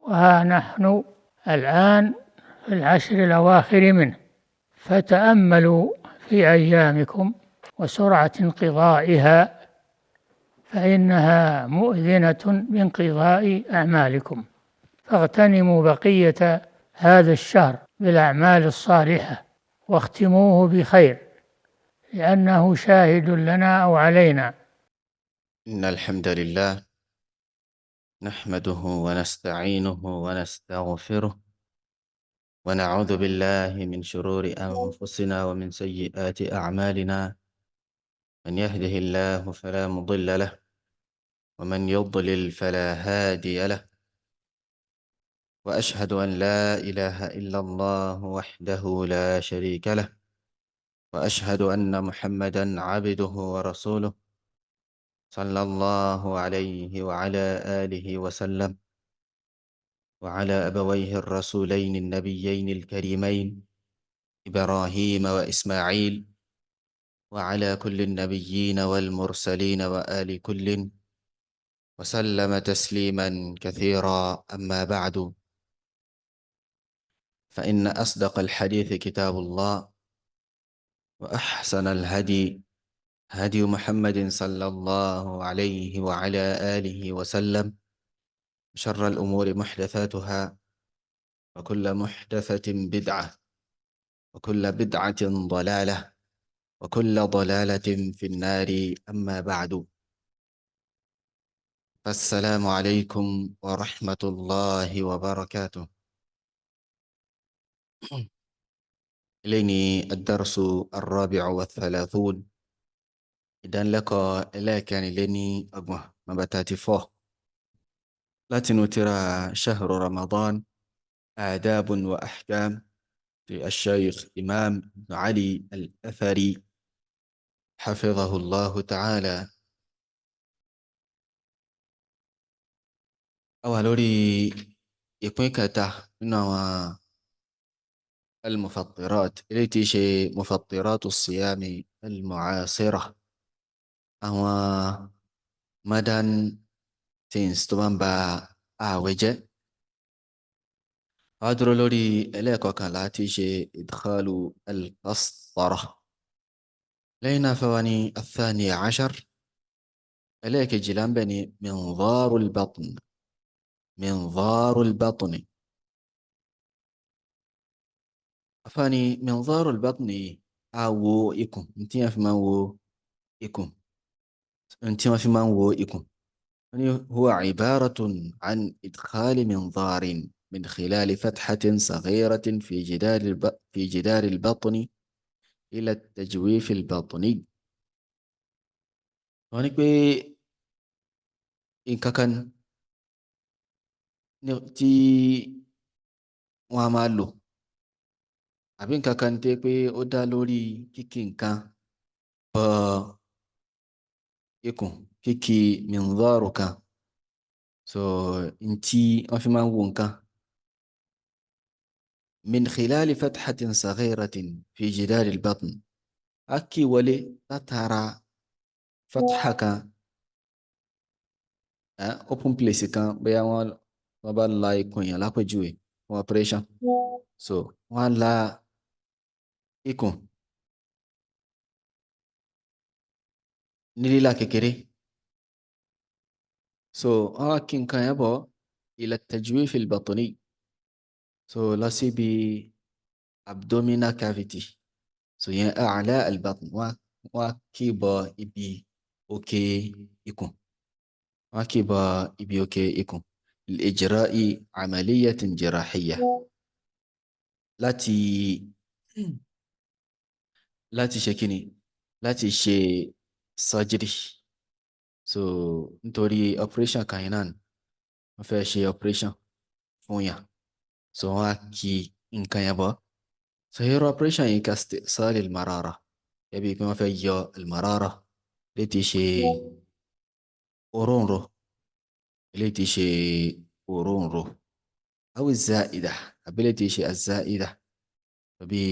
وها نحن الآن في العشر الأواخر منه، فتأملوا في أيامكم وسرعة انقضائها، فإنها مؤذنة بانقضاء أعمالكم. فاغتنموا بقية هذا الشهر بالأعمال الصالحة واختموه بخير، لأنه شاهد لنا أو علينا. إن الحمد لله نحمده ونستعينه ونستغفره ونعوذ بالله من شرور أنفسنا ومن سيئات أعمالنا، من يهده الله فلا مضل له ومن يضلل فلا هادي له، وأشهد أن لا إله إلا الله وحده لا شريك له، وأشهد أن محمدا عبده ورسوله صلى الله عليه وعلى آله وسلم وعلى أبويه الرسولين النبيين الكريمين إبراهيم وإسماعيل وعلى كل النبيين والمرسلين وآل كل وسلم تسليما كثيرا. أما بعد، فإن أصدق الحديث كتاب الله، وأحسن الهدي هدي محمد صلى الله عليه وعلى آله وسلم، شر الأمور محدثاتها، وكل محدثة بدعة، وكل بدعة ضلالة، وكل ضلالة في النار. أما بعد، فالسلام عليكم ورحمة الله وبركاته. إليني الدرس 34. إذن لك إليك لني أقوى نمبر 34 لاتنو ترى شهر رمضان آداب وأحكام في الشيخ إمام بن علي الأثري حفظه الله تعالى. A wà lórí ìpín kẹta nínú àwọn al-mufattirat, eléyìí tí í ṣe mufattiratu siyami al-mu'asira, àwọn modern things tó máa ń ba ààwẹ̀ jẹ́. A dúró lórí ẹlẹ́ẹ̀kọkànlá tí í ṣe idkhalu al-qastara. Lẹ́yìn náà fẹ́ wá ní athani ashar, ẹlẹ́ẹ̀kejìlá ń bẹ ní minzarul batn. Minzarul batn. Afáàní minzarul batn á wo ikùn, tí wọ́n fi máa ń wo ikùn, tí wọ́n fi máa ń wo ikùn. Wọ́n ní huwa ibaratun an idkhali minzarin min khilali fathatin saghiratin fi jidari al-batni ila at-tajwif al-batni. Wọ́n ní pé nǹkan kan tí wọ́n á máa lò, àbí nǹkan kan tẹ́ pé ó dá lórí kíkí nǹkan bọ ikùn, kíkí minzaru kan, so n tí wọ́n fi máa ń wo nǹkan. Min khilali fathatin saghiratin fi jidari al-batn, a kì wọlé látara fatha kan, open place kan, bóyá wọ́n bá la ikùn èèyàn lápèjúwe fún operation, so wọ́n á la ikùn ní lílà kékeré, so wọ́n á kí nǹkan yẹn bọ̀ ila tajwif al-batni, so lọ síbi abdominal cavity, so yẹn a'la al-batn, wọ́n á kí bọ̀ ibi òkè ikùn, wọ́n á kí bọ̀ ibi òkè ikùn li-ijra'i amaliyatin jirahiyya, láti ṣe kíni, láti ṣe surgery. So nítorí operation kan yẹn náà wọ́n fẹ́ ṣe operation fún yàn, so wọ́n á kí nǹkan yẹn bọ̀. So irú operation yìí kastisal al-marara, ẹbí pé wọ́n fẹ́ yọ al-marara, létí ṣe òróǹro, létí ṣe òróǹro, aw az-za'ida, àbí létí ṣe az-za'ida bí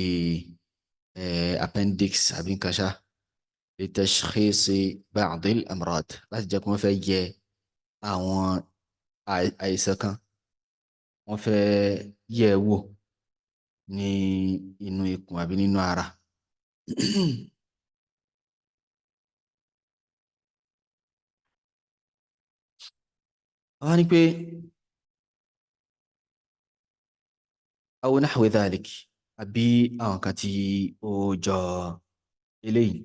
appendix àbí nǹkan ṣá, litashkhisi ba'd al-amrad, láti jẹ́ kí wọ́n fẹ́ yẹ àwọn àìsàn kan. Wọ́n fẹ́ yẹ̀ wò ní inú ikùn àbí nínú ara. Wọ́n ní pé aw nahwi dhalik, àbí àwọn kan tí ó jọ eléyìí.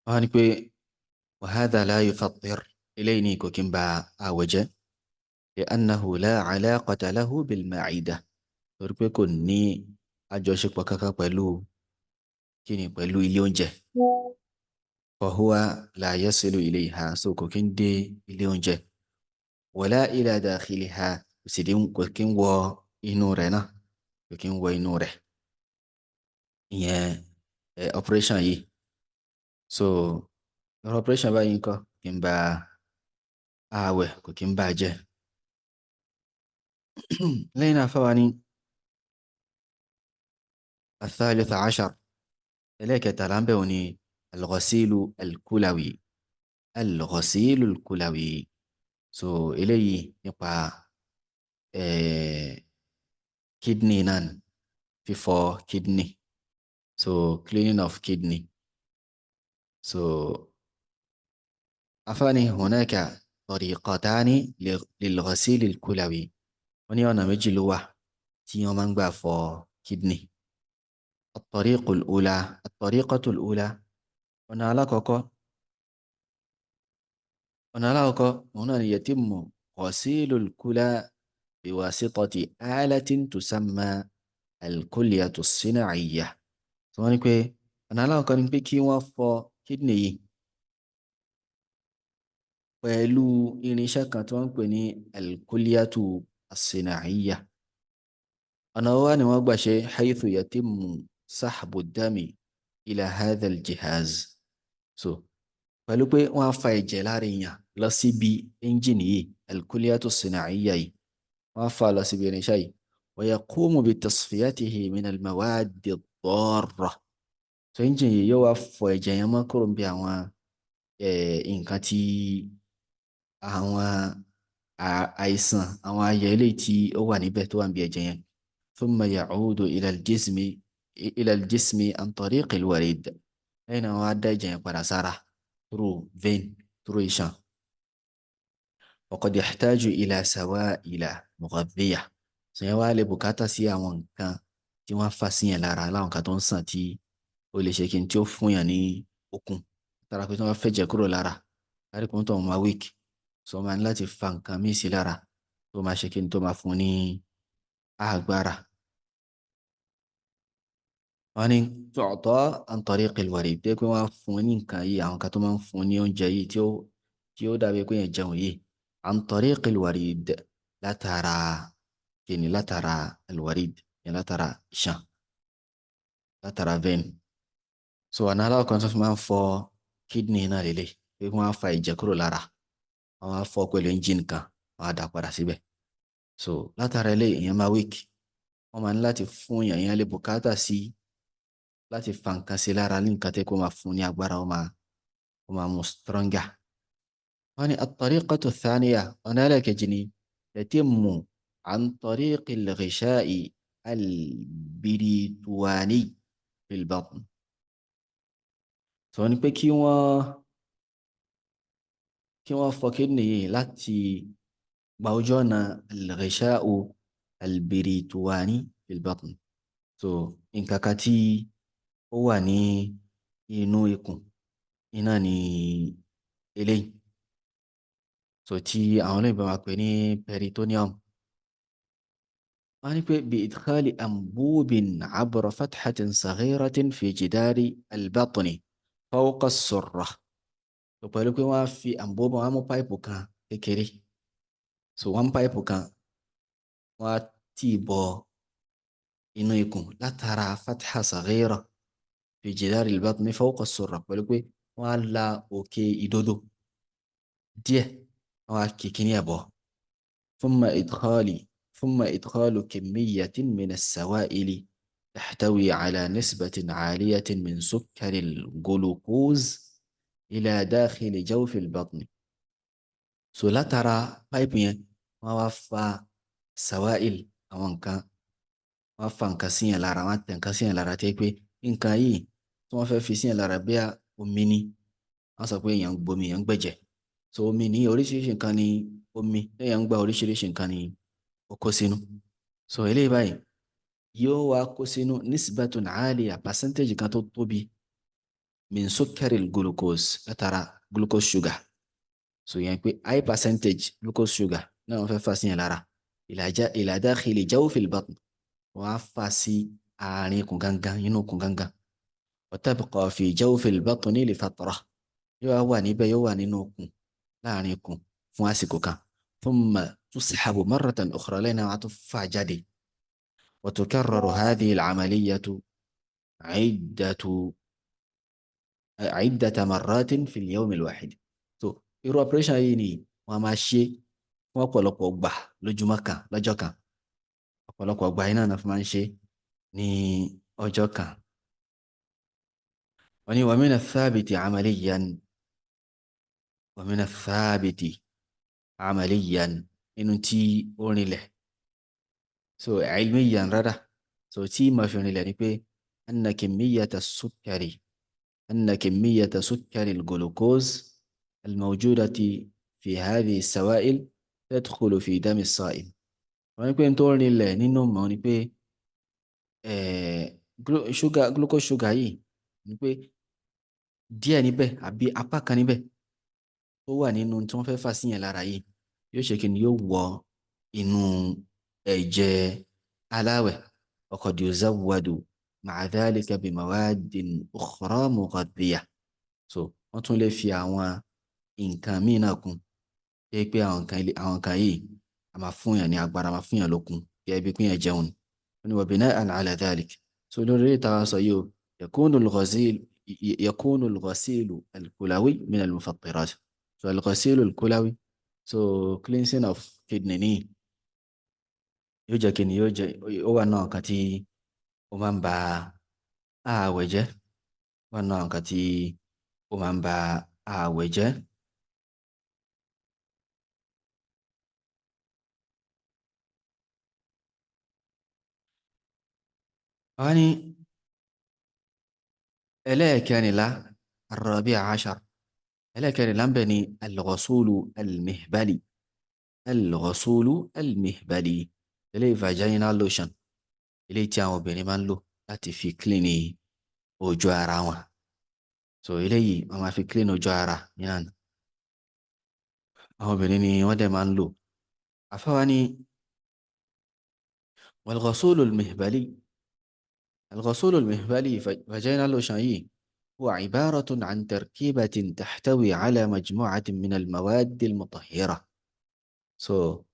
Wọ́n ní pé wa hadha la yufattir, eléyìí ní kò kí ń ba àwẹ̀ jẹ́, li'annahu la alaqata lahu bil ma'ida, torí pé kò ní àjọṣepọ̀ kankan pẹ̀lú kíni, pẹ̀lú ilé oúnjẹ. Fa huwa la yasilu ilayha, so kò kí ń dé ilé oúnjẹ. Wala ila dakhiliha, kò sì dé, kò kí ń wọ inú rẹ̀ náà, kò kí ń wọ inú rẹ̀. Ìyẹn operation yìí. So irú operation báyìí ńkọ́, kì í ba ààwẹ̀, kò kí ń bà á jẹ́. Lẹ́yìn náà fáwa ní الثالث عشر، ẹlẹ́ẹ̀kẹtàlá ń bẹ̀ wọ́n ní al-ghasilu al-kulawi, al-ghasilu al-kulawi. So eléyìí nípa kidney náà ni, fífọ̀ kidney, so cleaning of kidney. So afáàní hunaka tariqatani lil-ghasil al-kulawi, wọ́n ní ọ̀nà méjì ló wà tí wọ́n máa ń gbà fọ kidney. الطريق الأولى، الطريقة الأولى، ọ̀nà alákọ̀ọ́kọ́, ọ̀nà alákọ̀ọ́kọ́ òun náà ni yatimmu ghasilu al-kula biwasitati alatin tusamma al-kulyatu as-sina'iyya. Tí wọ́n ní pé ọ̀nà alákọ̀ọ́kọ́ ni pé kí wọ́n fọ kidney yìí pẹ̀lú irinṣẹ́ kan tí wọ́n ń pè ní al-kulyatu as-sina'iyya. Ọ̀nà wo wá ni wọ́n gbà ṣe? Haythu yatimmu sahbu dami ila hadha al-jihaz. So pẹ̀lú pé wọ́n á fa ẹ̀jẹ̀ lára èèyàn lọ síbi ẹ́ńjìnì yìí, al-kulyatu as-sina'iyya yìí, wọ́n á fa lọ síbi irinṣẹ́ yìí. Wa yaqumu bi tasfiyatihi min al-mawadi ad-darra. So ẹ́ńjìnì yìí yóò wá fọ ẹ̀jẹ̀ yẹn mọ́ kúrò níbi àwọn nǹkan tí àwọn àìsàn, àwọn ayẹ eléyìí tí ó wà níbẹ̀ tó wà níbi ẹ̀jẹ̀ yẹn. Thumma ya'udu ila al-jismi, ila al-jismi an tariqi al-warid. Lẹ́yìn náà wọ́n á dá ẹ̀jẹ̀ yẹn padà sára through vein, through iṣan. Wa qad yahtaju ila sawa'ila mughadhiya. So yẹn wá lè bùkátà sí àwọn nǹkan tí wọ́n fà sí yẹn lára, láwọn nǹkan tó ń sàn tí ó lè ṣe kí n tí ó fún yàn ní okun. Tara pé tí wọ́n bá fẹ̀jẹ̀ kúrò lára, láti pé tó máa weak. So wọ́n máa ní láti fa nǹkan míì sí lára tó máa ṣe kí n tó máa fún ní agbára. Wọ́n ní tu'ta an tariq al-warid, pé wọ́n á fún ní nǹkan yìí, àwọn nǹkan tó máa ń fún ní oúnjẹ yìí tí ó dàbí pé yẹn jẹun yìí, an tariq al-warid, látara kíni, látara al-warid yẹn, látara iṣan, látara vein. So ọ̀nà aláwọ̀ kan tó fi máa ń fọ kidney náà lélẹ̀, pé wọ́n á fa ẹ̀jẹ̀ kúrò lára, wọ́n á fọ pẹ̀lú engine kan, wọ́n á dà padà síbẹ̀. So látara eléyìí èèyàn máa weak, wọ́n máa ní láti fún èèyàn, èèyàn lè bùkátà sí láti fa nǹkan sí lára ní nǹkan tí kò máa fún ní agbára, ó máa mú stronger. Wọ́n ní at-tariqatu ath-thaniya, ọ̀nà ẹlẹ́ẹ̀kejì ni yatimmu an tariqi al-ghisha'i al-birituani fil batn. So wọ́n ní pé kí wọ́n fọ kidney yìí láti gba ojú ọ̀nà al-ghisha'u al-birituani fil batn. So nǹkan kan tí ó wà ní inú ikùn iná ni eléyìí, so tí àwọn olóyìnbó máa pè ní peritoneum. Wọ́n ní pé bi idkhali ambubin abra fathatin saghiratin fi jidari al-batni fawqa as-surra. So pẹ̀lú pé wọ́n á fi ambub, wọ́n á mú páìpù kan kékeré, so wọ́n páìpù kan wọ́n á tì bọ inú ikùn látara fatha saghira fi jidari al-batni fawqa as-surra, pẹ̀lú pé wọ́n á la òkè ìdodo díẹ̀, wọ́n á kì kíní ẹ̀ bọ̀. Thumma idkhalu kammiyatin min as-sawa'ili تحتوي على نسبة عالية من سكر الجلوكوز ila dakhili jawfil batni. So látara páìpù yẹn wọ́n wá fa sawail, àwọn nǹkan, wọ́n fa nǹkan sí yẹn lára, wọ́n tẹ̀ nǹkan sí yẹn lára, tẹ́ pé nǹkan yìí tí wọ́n fẹ́ fi sí yẹn lára bí omi ni, wọ́n sọ pé èèyàn ń gbomi, èèyàn ń gbẹ̀jẹ̀. So omi ní oríṣiríṣi nǹkan ni omi èèyàn ń gba, oríṣiríṣi nǹkan ni ó kó sínú. So eléyìí báyìí yóò wá kó sínú nisbatun aliya, percentage kan tó tóbi, min sukari glucose, látara glucose sugar. So yẹn pé high percentage glucose sugar náà wọ́n fẹ́ fà sí yẹn lára, ila dakhili jawfil batn, wọ́n á fà sí àárín ikùn gangan, inú ikùn gangan. Wa tabqa fi jawfil batni li fatra, yóò wà níbẹ̀, yóò wà nínú ikùn, láàrin ikùn fún àsìkò kan. Thumma tushabu marratan ukhra, lẹ́yìn náà wọ́n á tún fà jáde. Wa tukarraru hadhihi al-amaliyatu iddata marratin fil yawm al-wahid. So irú operation yìí ni wọ́n máa ṣe fún ọ̀pọ̀lọpọ̀ gbà lójúmọ́ kan, lọ́jọ́ kan. Ọ̀pọ̀lọpọ̀ gbà yìí náà fi máa ń ṣe ní ọjọ́ kan. Wọ́n ní wa mina thabiti amaliyan, wa mina thabiti amaliyan, inú tí ó rinlẹ̀, so ilmiyan rárá, so tí ma fi rinlẹ̀ ni pé anna kimiyyata sukari, anna kimiyyata sukari al-glucose al-mawjudati fi hadhihi as-sawa'il tadkhulu fi dami as-sa'im. Wọ́n ní pé tó rinlẹ̀ nínú mọ́ ni pé sugar, glucose sugar yìí ni pé díẹ̀ níbẹ̀ àbí apá kan níbẹ̀ tó wà nínú tí wọ́n fẹ́ fà sí yẹn lára yìí yóò ṣe kí ni, yóò wọ inú ẹ̀jẹ̀ aláwẹ̀. Wa qad yuzawwadu ma'a dhalika bi mawaddin ukhra mughadhiya. So wọ́n tún lè fi àwọn nǹkan míì náà kún, pé àwọn nǹkan yìí a máa fún yàn ní agbára, a máa fún yàn lókun, gẹ́gẹ́ bí pé yàn jẹun. Wọ́n ní wa bina'an ala dhalik. So lórí ìta sọ yìí o, yakunu al-ghasilu al-kulawi min al-mufattirat. So al-ghasilu al-kulawi, so cleansing of kidney ní yóò jẹ́ kí ni, yóò jẹ́ ó wà náà nǹkan tí ó máa ń ba ààwẹ̀ jẹ́, wà náà nǹkan tí ó máa ń ba ààwẹ̀ jẹ́. Wọ́n ní ẹlẹ́ẹ̀kẹrìnlá, ar-rabi' ashar, ẹlẹ́ẹ̀kẹrìnlá ń bẹ ní al-ghasulu al-mihbali, al-ghasulu al-mihbali, eléyìí vaginal lotion, eléyìí tí àwọn obìnrin máa ń lò láti fi clean ojú ara wọn. So eléyìí wọ́n máa fi clean ojú ara nínú àwọn obìnrin ni wọ́n dẹ̀ máa ń lò. Àfáwa ní wal-ghasulu al-mihbali, al-ghasulu al-mihbali vaginal lotion yìí هو عبارة عن تركيبة تحتوي على مجموعة من المواد المطهرة. So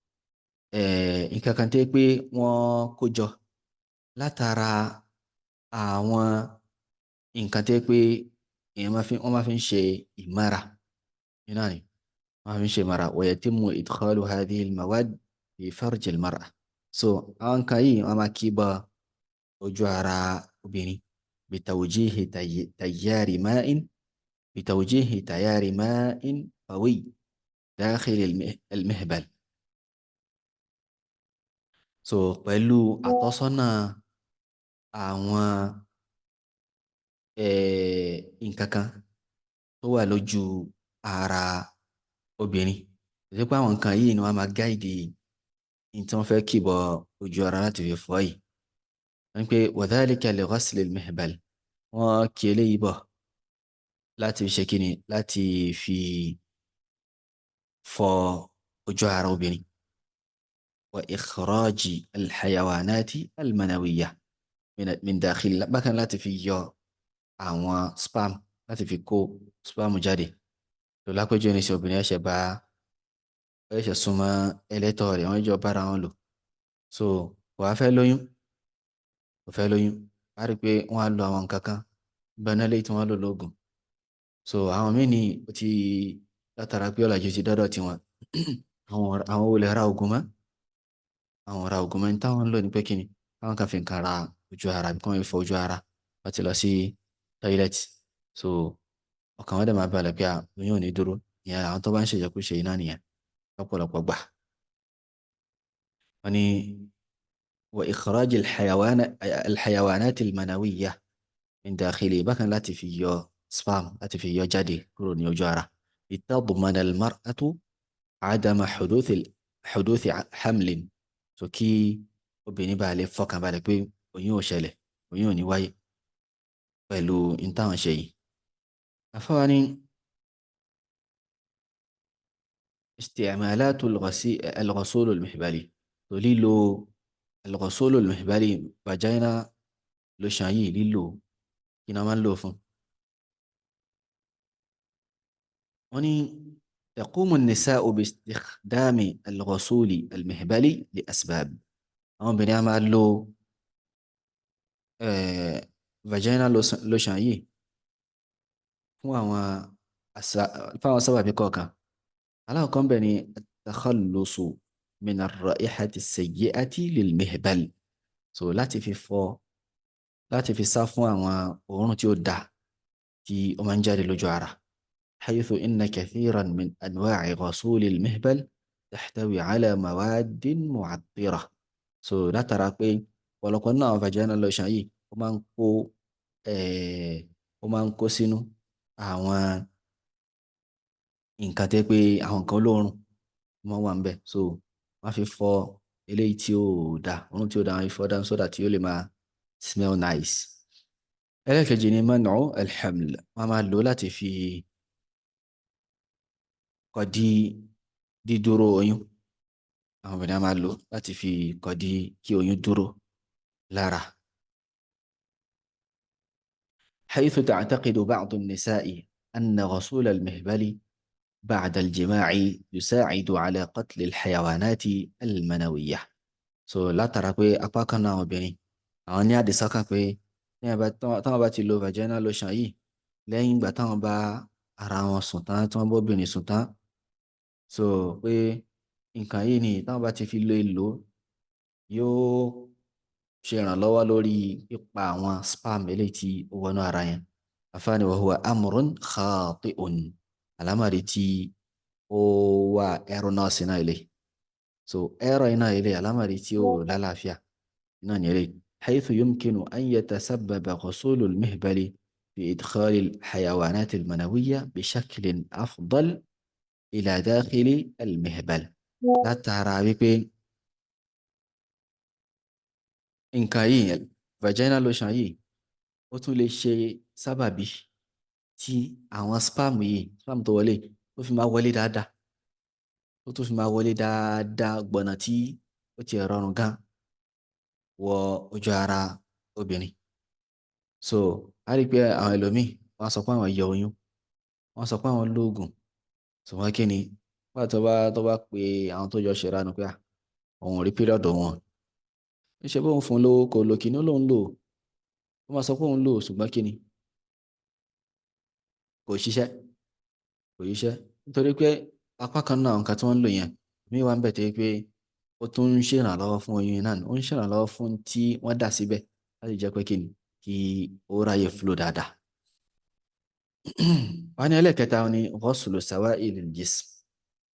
nǹkan kan tẹ́ pé wọ́n kó jọ látara àwọn nǹkan tẹ́ pé èèyàn máa fi, wọ́n máa fi ń ṣe ìmára, iná ni wọ́n máa fi ń ṣe ìmára. Wa yatimmu idkhalu hadhihi al-mawad fi farj al-mar'a. So àwọn nǹkan yìí wọ́n máa kí bọ ojú ara obìnrin, bitawjihi tayyari ma'in, bitawjihi tayyari ma'in qawi dakhil al-mihbal. So pẹ̀lú àtọ́sọ́nà àwọn nǹkan kan tó wà lójú ara obìnrin, ṣe pé àwọn nǹkan yìí ni wọ́n máa gáìdì ní tí wọ́n fẹ́ kìbọ̀ ojú ara láti fi fọ́ yìí. Wọ́n ní pé wa dhalika li ghasli al-mihbal, wọ́n kí eléyìí bọ̀ láti fi ṣe kíni, láti fi fọ ojú ara obìnrin. Wa ikhraji al-hayawanati al-manawiyya min dakhil, bákan láti fi yọ àwọn sperm, láti fi kó sperm jáde. Tó lápẹjọ ní sẹ obìnrin ẹ̀ṣẹ̀ bá ẹ̀ṣẹ̀ súnmọ́ ẹlẹ́tọ̀ rẹ̀, wọ́n jọ bára wọn lò. So kò wá fẹ́ lóyún, kò fẹ́ lóyún, a rí pé wọ́n á lo àwọn nǹkan kan bẹ́ẹ̀ lẹ́yìn tí wọ́n lò lóògùn. So àwọn míì ní ó ti látara pé ọ̀làjú ti dọ́dọ̀ tiwọn, àwọn olè ra ògùn mọ́, àwọn ra ògùn mọ́ ní táwọn ń lò ní pé kíni, táwọn kan fi nǹkan ra ojú ara bí wọ́n fọ ojú ara wọ́n ti lọ sí toilet. So Ọkàn wọn dẹ̀ máa balẹ̀ pé oyún ò ní dúró. Ìyẹn àwọn tó bá ń ṣèjẹkúṣe iná nìyẹn lọ́pọ̀lọpọ̀ gbà. Wọ́n ní wa ikhraj al-hayawanat al-manawiyya min dakhili, bákan láti fi yọ sperm, láti fi yọ jáde kúrò ní ojú ara. Litadmana al-mar'atu adama huduthi hamlin, so kí obìnrin bá lè fọkàn balẹ̀ pé oyún ò ṣẹlẹ̀, oyún ò ní wáyé pẹ̀lú ìtàn ṣe yìí. Afáwa ní isti'malatu al-ghasul al-mihbali, tó lílo al-ghasul al-mihbali vagina lotion yìí, lílo kí ni wọ́n máa ń lò fún. Wọ́n ní taqumu an-nisa'u bi-istikhdami al-ghasuli al-mihbali li asbab. Àwọn obìnrin á máa lo vagina lotion yìí fún àwọn sábàbí kọ̀ọ̀kan. Alákọ̀ọ́kọ́ ńbẹ̀ ni at-takhallusu min ar-ra'ihati as-sayyi'ati lil-mihbal, so láti fi fọ, láti fi sá fún àwọn òórùn tí ó da tí ó máa ń jáde lójú ara. Haythu inna kathiran min anwa'i ghasuli al-mihbal tahtawi ala mawadin mu'attira, so látara pé ọ̀pọ̀lọpọ̀ náà àwọn vagina lotion yìí ó máa ń kó ó máa ń kó sínú àwọn nǹkan tẹ́ pé àwọn nǹkan olóòórùn máa wà níbẹ̀, so wọ́n á fi fọ eléyìí tí ó da, òórùn tí ó da, wọ́n á fi fọ dànù so that yóò lè máa smell nice. Ẹlẹ́ẹ̀kejì ni man'u al-haml, wọ́n máa lò láti fi kọdí dídúró oyún. Àwọn obìnrin á máa lò láti fi kọdí kí oyún dúró lára. حيث تعتقد بعض النساء أن غسول المهبل بعد الجماع يساعد على قتل الحيوانات المنوية. So látara pé apá kan náà obìnrin àwọn ní àdìsọ́kàn pé táwọn bá ti lo vaginal lotion yìí lẹ́yìn ìgbà táwọn bá ara wọn sùn tán, tí wọ́n bóbìnrin sùn tán, so pé nǹkan yìí ni táwọn bá ti fi lè lò yóò ṣe ìrànlọ́wọ́ lórí pípa àwọn sperm eléyìí tí ó wọnú ara yẹn. Àfáàní wa huwa amrun khati'un, àlámọ̀rí tí ó wà ẹ̀rọ náà sí náà ilé, so ẹ̀rọ iná ilé àlámọ̀rí tí ó lálàáfíà náà ní ilé. Haythu yumkinu an yatasabbaba ghusulu al-mihbali fi idkhali al-hayawanat al-manawiyya bi shaklin afdal ila dakhili al-mihbal, látara wípé nǹkan yìí vaginal lotion yìí ó tún lè ṣe sábàbí tí àwọn sperm yìí, sperm tó wọlé, ó fi máa wọlé dáadáa, ó tún fi máa wọlé dáadáa gbọ̀nà tí ó ti rọrùn gan wọ ojú ara obìnrin. So a rí i pé àwọn ẹlòmíì wọ́n sọ pé àwọn yọ oyún, wọ́n sọ pé àwọn lóògùn, ṣùgbọ́n kí ni wọ́n tó bá pe àwọn tó jọ ṣèrànù pé òun ò rí píríọ̀dù wọn, níṣẹ́ bóun fún un lówó kò lò kíní ó lóun lò, ó máa sọ pé òun lò, ṣùgbọ́n kíni kò ṣiṣẹ́, kò ṣiṣẹ́ nítorí pé apá kan náà nǹkan tí wọ́n ń lò yẹn mí wá ń bẹ̀ tó yẹ pé ó tún ń ṣèrànlọ́wọ́ fún oyún náà, ó ń ṣèrànlọ́wọ́ fún tí wọ́n dà síbẹ̀ láti jẹ́ pé kíni kí ó ráyè flow dáadáa. Wọ́n ní ẹlẹ́kẹta ni ghuslu sawa'ilil jism,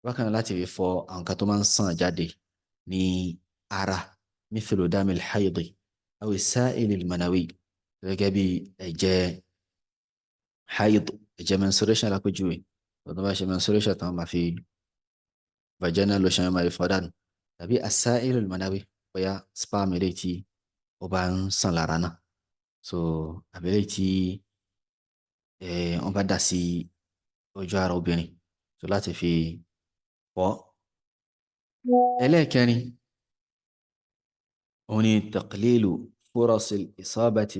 bákan náà láti fi fọ àwọn nǹkan tó máa ń sàn jáde ní ara, mithlu damil haidi aw sa'ilil manawi, gẹ́gẹ́ bí ẹ̀jẹ̀ haid, ẹ̀jẹ̀ menstruation lápèjúwe, tó bá ṣe menstruation tán máa fi vaginal lotion máa fi fọ dànù, tàbí as-sa'ilul manawi bóyá sperm eléyìí tí ó bá ń sàn lára náà, so àbí eléyìí tí wọ́n bá dà sí ojú ara obìnrin, so láti fi fọ. Ẹlẹ́ẹ̀kẹrin òun ni taqlilu furas al-isabati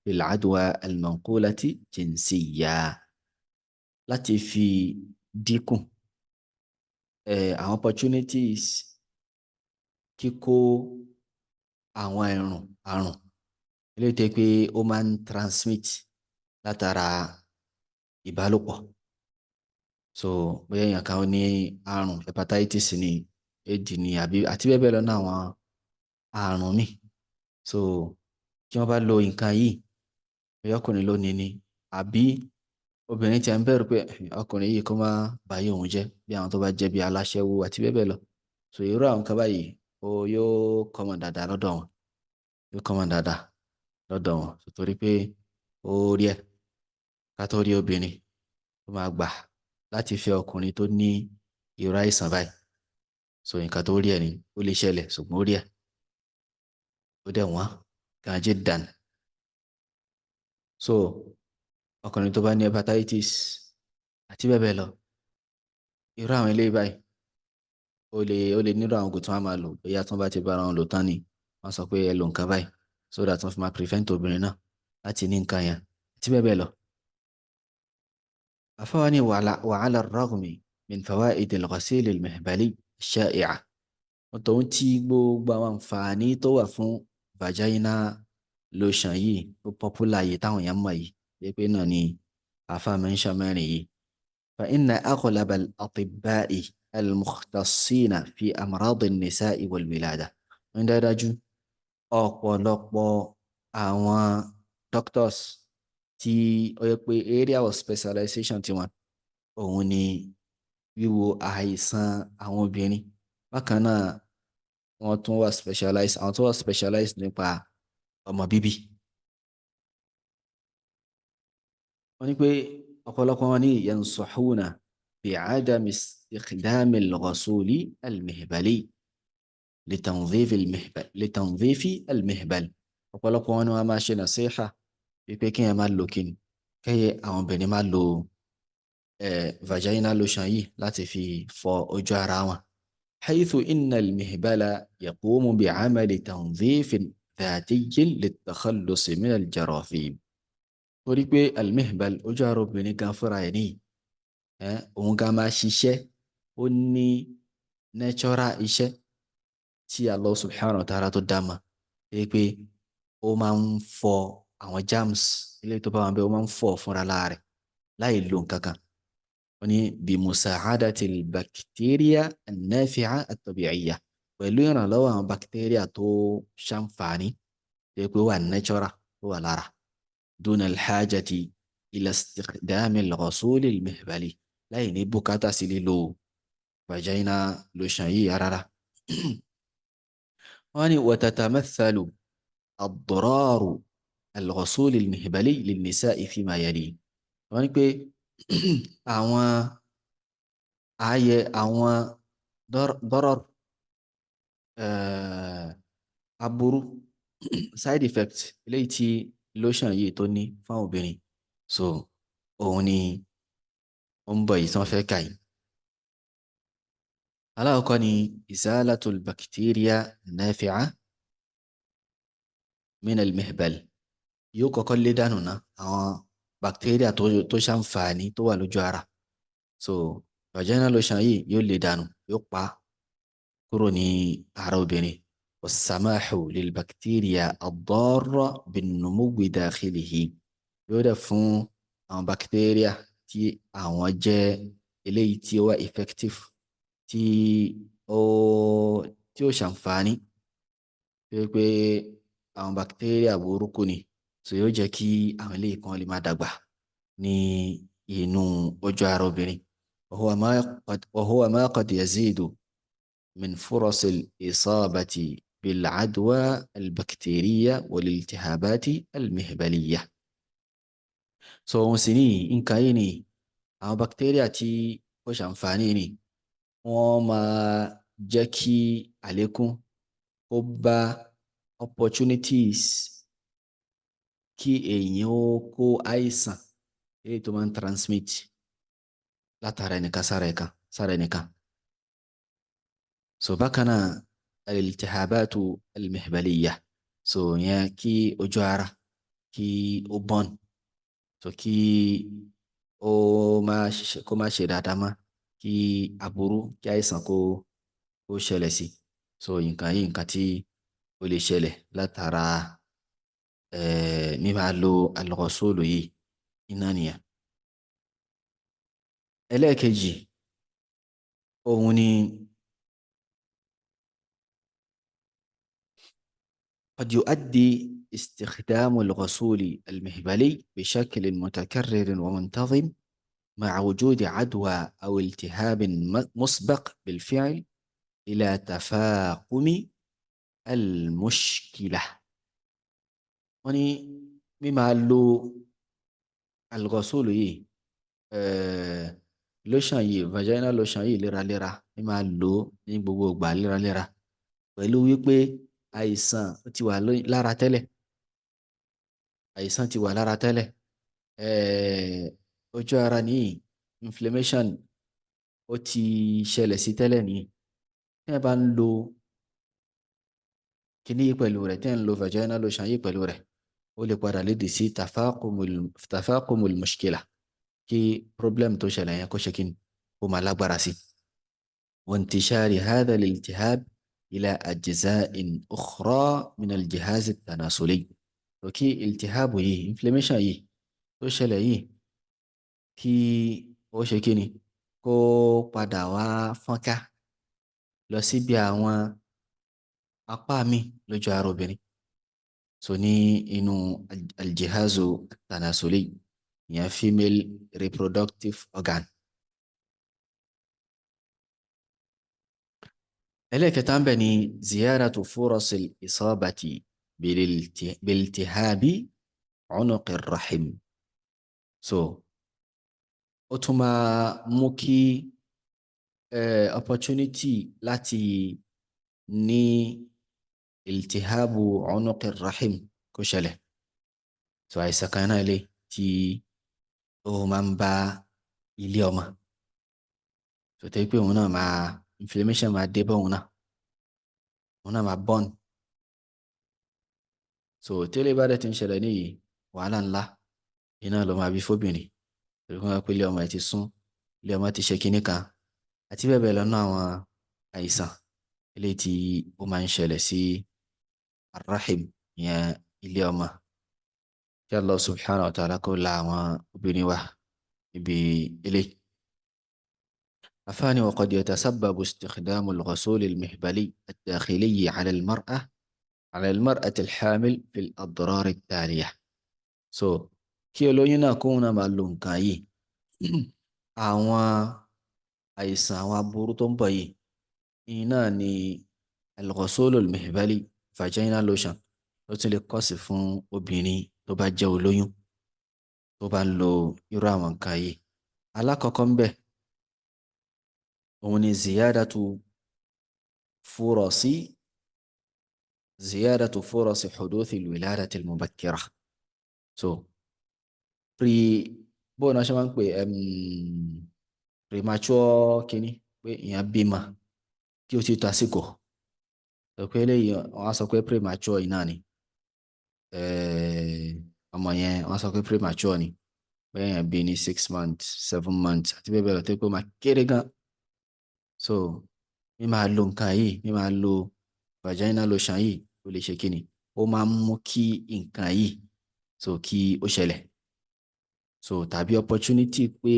bil-adwa al-manqulati jinsiyya, láti fi dínkù àwọn opportunities kíkó àwọn àrùn eléyìí tó jẹ́ pé ó máa ń transmit látara ìbálòpọ̀. So bóyá èèyàn kan ní àrùn hepatitis ní AIDS ní àbí àti bẹ́ẹ̀ bẹ́ẹ̀ lọ ní àwọn àrùn míì, so tí wọ́n bá lo nǹkan yìí, bóyá ọkùnrin ló ní ni àbí Obìnrin tí a ń bẹ̀rù pé ọkùnrin yìí kó má báyé òun jẹ́, bí àwọn tó bá jẹ́ bí aláṣẹ́wó àti bẹ́ẹ̀ bẹ́ẹ̀ lọ. So irú àwọn kan báyìí ó yóò common dáadáa lọ́dọ̀ wọn, yóò common dáadáa lọ́dọ̀ wọn. So torí pé ó rí ẹ̀ ká tó rí obìnrin tó máa gbà láti fẹ́ ọkùnrin tó ní irú àìsàn báyìí. So nǹkan tó rí ẹ̀ ni, ó lè ṣẹlẹ̀, ṣùgbọ́n ó rí ẹ̀, ó dẹ̀ wọ́n gan jiddan. So ọkùnrin tó bá ní hepatitis àti bẹ́ẹ̀ bẹ́ẹ̀ lọ, irú àwọn eléyìí báyìí ó lè nílò àwọn oògùn tí wọ́n máa lò, bóyá tí wọ́n bá ti bára wọn lò tán ni wọ́n sọ pé ẹ lo nǹkan báyìí so that wọ́n fi máa prevent obìnrin náà láti ní nǹkan yẹn àti bẹ́ẹ̀ bẹ́ẹ̀ lọ. Àfáà ní wa ala ar-raghmi min fawaid al-ghasil al-mihbali ash-sha'i'a, tòun tí gbogbo àwọn àǹfààní tó wà fún vagina lotion yìí tó popular yìí táwọn èèyàn mọ̀ yìí, pé náà ni àfáà mention mẹ́rin yìí. Fa inna aghlab al-atibba'i al-mukhtassina fi amrad an-nisa'i wal-wilada, wọ́n dájú ọ̀pọ̀lọpọ̀ àwọn doctors tí ó yẹ pé area of specialization tiwọn òun ni wíwo àìsàn àwọn obìnrin, bákan náà wọ́n tún wà specialized, àwọn tó wà specialized nípa ọmọ bíbí. Wọ́n ní pé ọ̀pọ̀lọpọ̀ wọn ní yansahuna bi'adami istikhdami al-ghasuli al-mihbali litanzifi al-mihbal. Ọ̀pọ̀lọpọ̀ wọn ni wọ́n máa ṣe nasiha wípé kí ẹ máa lo kíni, kí àwọn obìnrin máa lo vaginal lotion yìí láti fi fọ ojú ara wọn. حيث إن المهبل يقوم بعمل تنظيف ذاتي للتخلص من الجراثيم. Torí pé al-mihbal, ojú ara obìnrin gan fúnra ẹ̀ ní òun gan máa ṣiṣẹ́, ó ní natural iṣẹ́ tí Allah subhanahu wa ta'ala tó dá mọ̀, pé ó máa ń fọ àwọn germs ilé tó bá wọn bẹ́ẹ̀, ó máa ń fọ fúnra lára rẹ̀ láì lo nǹkan kan. Wọ́n ní bí musa'adati al-bacteria an-nafi'a at-tabi'iyya, pẹ̀lú ìrànlọ́wọ́ àwọn bacteria tó ṣàǹfààní tó yẹ pé ó wà natural, tó wà lára, duna al-hajati ila istikhdami al-ghasul al-mihbali, láì ní bùkátà sí lílo vagina lotion yìí rárá. Wọ́n ní wa tatamathalu ad-dararu al-ghasul al-mihbali lin-nisa'i fima yali. Wọ́n ní pé àwọn ààyè àwọn darar, aburú, side effect eléyìí tí lotion yìí tó ní fáwọn obìnrin, so òun ni ó ń bọ̀ yìí tí wọ́n fẹ́ kà yìí. Alákọ̀ọ́kọ́ ni izalatul bacteria nafi'a min al-mihbal, yóò kọ́kọ́ lé dànù ná àwọn bacteria tó ṣàǹfààní tó wà lójú ara. So vaginal lotion yìí yóò lé dànù, yóò pa kúrò ní ara obìnrin. Wasamahu lilbacteria ad-darra bin-numuwi dakhilihi, yóò dẹ̀ fún àwọn bacteria tí àwọn jẹ́ eléyìí tí ó wà effective, tí ó ṣàǹfààní, tó yẹ pé àwọn bacteria burúkú ni, so yóò jẹ́ kí àwọn eléyìí kan lè máa dàgbà ní inú ojú ara obìnrin. وهو ما قد يزيد من فرص الإصابة بالعدوى البكتيرية والالتهابات المهبلية. So òun sì ní nǹkan yìí ni àwọn bacteria tí ó ṣàǹfààní ni wọ́n máa jẹ́ kí àlékún kó bá opportunities kí èèyàn ó kó àìsàn èyí tó máa ń transmit látara ẹnìkan sára ẹnìkan. So bákan náà al-iltihabatu al-mihbaliyya, so yẹn kí ojú ara kí ó bọ́n, so kí ó má ṣe, kó má ṣe dáadáa mọ́, kí aburú, kí àìsàn kó ṣẹlẹ̀ sí. So nǹkan yìí, nǹkan tí ó lè ṣẹlẹ̀ látara mímáa lo al-ghasulu yìí iná nìyẹn. Ẹlẹ́ẹ̀kejì òun ni قد يؤدي استخدام الغسول المهبلي بشكل متكرر ومنتظم مع وجود عدوى أو التهاب مسبق بالفعل إلى تفاقم المشكلة. Wọ́n ní mímáa lo الغسول yìí, lotion yìí, vaginal lotion yìí léraléra, mímáa lò ó ní gbogbo ìgbà léraléra pẹ̀lú wípé àìsàn ó ti wà lára tẹ́lẹ̀, àìsàn ti wà lára tẹ́lẹ̀, ojú ara ní inflammation ó ti ṣẹlẹ̀ sí tẹ́lẹ̀ ní, tí ẹ bá ń lo kíní yìí pẹ̀lú rẹ̀, tí ẹ ń lo vaginal lotion yìí pẹ̀lú rẹ̀, ó lè padà lédè sí tafaqumul mushkila, kí problem tó ṣẹlẹ̀ yẹn kó ṣe kí ni, kó máa lágbára sí. وانتشار هذا الالتهاب إلى أجزاء أخرى من الجهاز التناسلي. Kí التهاب yìí, inflammation yìí tó ṣẹlẹ̀ yìí, kí ó ṣe kí ni, kó padà wá fọ́nká lọ síbi àwọn apá mi lójú ara obìnrin, so ní inú الجهاز التناسلي, ìyẹn female reproductive organ. Ẹlẹ́ẹ̀kẹta ń bẹ̀ ni زيادة فرص الإصابة بالتهاب عنق الرحم. So ó tún máa mú kí opportunity láti ní التهاب عنق الرحم kó ṣẹlẹ̀. So àìsàn kan náà lè tí ó máa ń bá ilé ọmọ, so tẹ́ pé òun náà máa inflammation máa dé bá òun náà, òun náà máa burn. So tẹ́lẹ̀ bá dẹ̀ ti ń ṣẹlẹ̀ níyì, wàhálà ńlá iná ló máa bí fóbìnrin, torí wọ́n pé ilé ọmọ ẹ̀ ti sún, ilé ọmọ ti ṣe kinní kan àti bẹ́ẹ̀ bẹ́ẹ̀ lọ́nà àwọn àìsàn eléyìí tí ó máa ń ṣẹlẹ̀ sí الرحم, ìyẹn ilé ọmọ. Kí Allah subhanahu wa ta'ala kó la àwọn obìnrin wa níbi eléyìí. Àfáàní وقد يتسبب استخدام الغسول المهبلي الداخلي على المرأة الحامل في الأضرار التالية. So kí olóyún náà kóun náà máa lo nǹkan yìí, àwọn àìsàn, àwọn aburú tó ń bọ̀ yìí iná ni الغسول المهبلي, vaginal lotion, ó tún lè cause fún obìnrin tó bá jẹ́ olóyún tó bá ń lo irú àwọn nǹkan yìí. Alákọ̀ọ́kọ́ ń bẹ̀ òun ni زيادة فرص حدوث الولادة المبكرة. So pre bóun náà ṣe máa ń pè premature kínní, pé èèyàn bímọ kí ó ti tó àsìkò, sọ pé eléyìí wọ́n á sọ pé premature yìí náà ni ọmọ yẹn, wọ́n á sọ pé premature ni, bẹ́ẹ̀ yẹn bí ní 6 months, 7 months àti bẹ́ẹ̀ bẹ́ẹ̀ lọ, tó pé ó máa kéré gan. So mi máa lo nǹkan yìí, mi máa lo vaginal lotion yìí, ó lè ṣe kíni, ó máa ń mú kí nǹkan yìí so kí ó ṣẹlẹ̀, so tàbí opportunity pé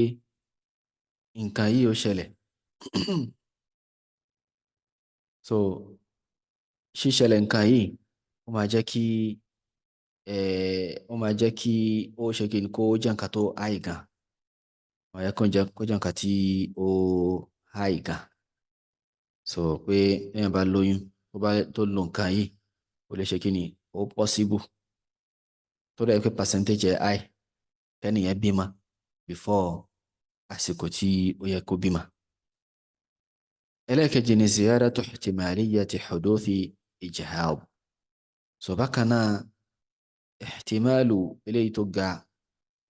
nǹkan yìí ó ṣẹlẹ̀. So ṣíṣẹlẹ̀ nǹkan yìí, ó máa jẹ́ kí ó ṣe kíni, kó jẹ́ nǹkan tó high gan, ó máa jẹ́ kó jẹ́ nǹkan tí ó high gan. So pé téèyàn bá lóyún, tó bá tó lo nǹkan yìí, ó lè ṣe kíni, ó possible tó dẹ̀ pé percentage ẹ̀ high kẹ́nìyẹn bímọ before àsìkò tí ó yẹ kó bímọ. Ẹlẹ́ẹ̀kejì ni زيادة احتمالية حدوث إجهاض. So bákan náà, احتمال eléyìí tó ga,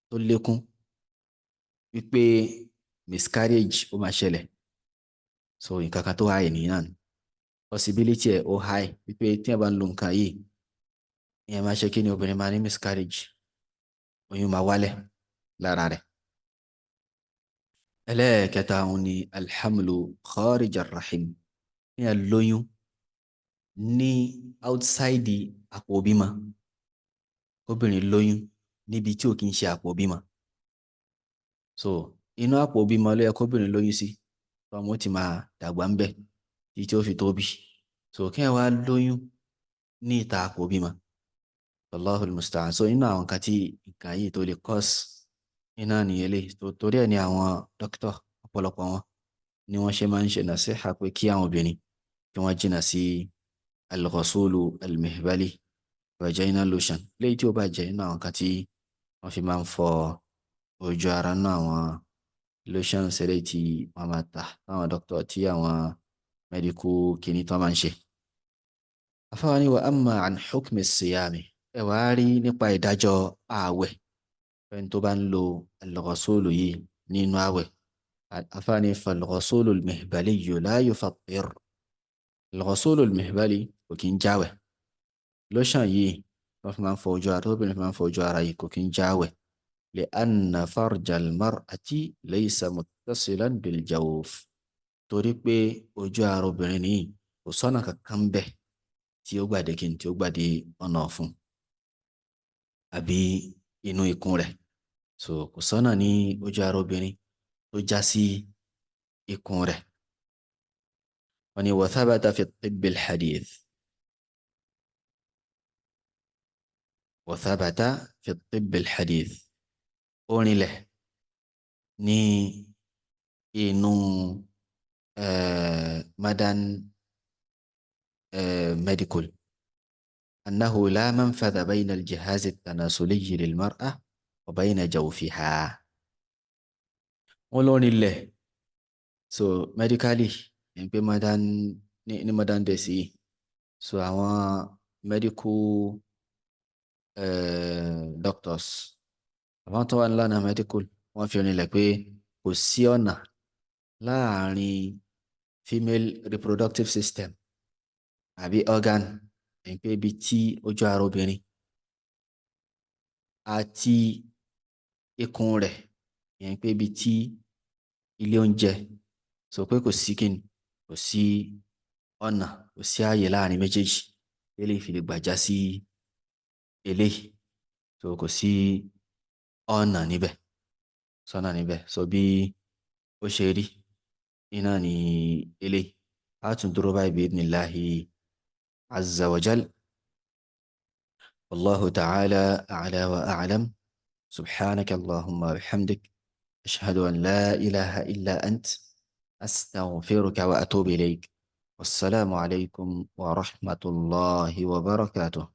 tó lékún wípé miscarriage ó máa ṣẹlẹ̀. So nǹkan kan tó high nìyẹn náà, possibility ẹ̀ ó high wípé tí ẹ bá ń lo nǹkan yìí, ìyẹn máa ṣe kí ni, obìnrin máa ní miscarriage, oyún máa wálẹ̀ lára rẹ̀. Ẹlẹ́ẹ̀kẹta òun ni الحمل خارج الرحم, ní lóyún ní outside àpò bímọ, obìnrin lóyún níbi tí ò kí ń ṣe àpò bímọ. So inú àpò bímọ ló yẹ kóbìnrin lóyún sí, tọmọ ó ti máa dàgbà ń bẹ̀ títí ó fi tóbi. So kí ẹ wá lóyún ní ìta àpò bímọ, Allahul musta'an. So inú àwọn nǹkan tí nǹkan yìí tó lè cause iná nìyẹn lè torí ẹ̀ ní àwọn dókítà ọ̀pọ̀lọpọ̀ wọn ni wọ́n ṣe máa ń ṣe nàṣíhà pé kí àwọn obìnrin kí wọ́n jìnnà sí al-ghasulu al-mihbali, vaginal lotion, léyìí tí ó bá jẹ́ inú àwọn nǹkan tí wọ́n fi máa ń fọ ojú ara nínú àwọn lotion eléyìí tí wọ́n máa tà táwọn dókítà tí àwọn medical kìíní tó máa ń ṣe. Afáwa ni wa amma an hukmi siyami, ẹ wá rí nípa ìdájọ́ ààwẹ̀ fẹ́ni tó bá ń lo al-ghasulu yìí nínú ààwẹ̀. Afáwa ni fal-ghasulu al-mihbali la yufattir. Al-ghasulu al-mihbali kò kí ń jáwẹ̀. Lotion yìí wọ́n fi máa ń fọ ojú ara, tóbìnrin fi máa ń fọ ojú ara yìí kò kí ń jáwẹ̀. Li'anna farja al-mar'ati laysa muttasilan bil-jawf, torí pé ojú ara obìnrin nìyí kò sọ́nà kankan bẹ́ẹ̀ tí ó gbàdé kí n tí ó gbàdé ọ̀nà ọ̀fun àbí inú ikùn rẹ̀. So kò sọ́nà ní ojú ara obìnrin tó já sí ikùn rẹ̀. Wọ́n ní wa thabata fi tibbi al-hadith, wa thabata fi tibbi al-hadith, ó rinlẹ̀ ní inú modern medical أنه لا منفذ بين الجهاز التناسلي للمرأة وبين جوفها. Wọ́n ló rinlẹ̀, so medically ní pé modern ní modern days yìí, so àwọn medical doctors, àwọn tó wà nílànà medical, wọ́n fi rinlẹ̀ pé kò sí ọ̀nà láàrin female reproductive system àbí organ, ní pé ibi tí ojú ara obìnrin àti ikùn rẹ̀, ìyẹn pé ibi tí ilé oúnjẹ, sọ pé kò sí kíni, kò sí ọ̀nà, kò sí ààyè láàrin méjèèjì eléyìí fi lè gbàjá sí eléyìí. So kò sí ọ̀nà níbẹ̀, sọ́nà níbẹ̀. So bí ó ṣe rí iná ní eléyìí. A tún dúró báyìí bi idhnillahi azza wa jal. Wallahu ta'ala a'la wa a'lam. Subhanaka allahumma wa bihamdik, ashhadu an la ilaha illa ant, astaghfiruka wa atubu ilayk. Wassalamu alaykum wa rahmatullahi wa barakatuh.